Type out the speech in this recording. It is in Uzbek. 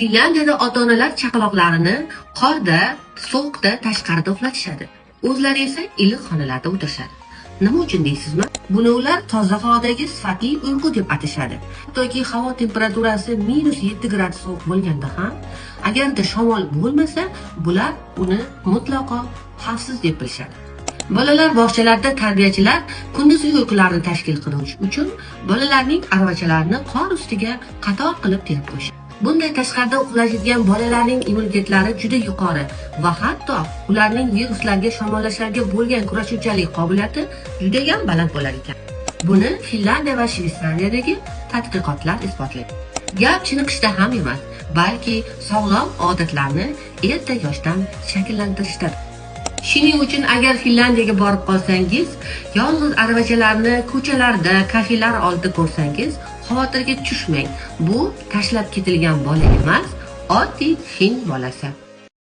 Finlyandiyada ota-onalar chaqaloqlarini qorda, sovuqda tashqarida uxlatishadi. O'zlari esa iliq xonalarda o'tirishadi. Nima uchun deysizmi? Buni ular toza havodagi sifatli uyqu deb atashadi. Hattoki havo temperaturasi -7 gradus sovuq bo'lganda ham, agarda shamol bo'lmasa, bular uni mutlaqo xavfsiz deb bilishadi. Bolalar bog'chalarida tarbiyachilar kunduzgi uyqularni tashkil qilish uchun bolalarning aravachalarini qor ustiga qator qilib terib qo'yishadi. Bunday tashqarida uxlashadigan bolalarning immunitetlari juda yuqori va hatto ularning viruslarga, shamollashlarga bo'lgan kurashuvchanlik qobiliyati juda ham baland bo'lar ekan. Buni Finlyandiya va Shvetsiyadagi tadqiqotlar isbotlaydi. Gap chiniqishda ham emas, balki sog'lom odatlarni erta yoshdan shakllantirishda. Shuning uchun agar Finlyandiyaga borib qolsangiz, yolg'iz aravachalarni ko'chalarda, kafelar oldida ko'rsangiz, xavotirga tushmang. Bu tashlab ketilgan bola emas, oddiy fin bolasi.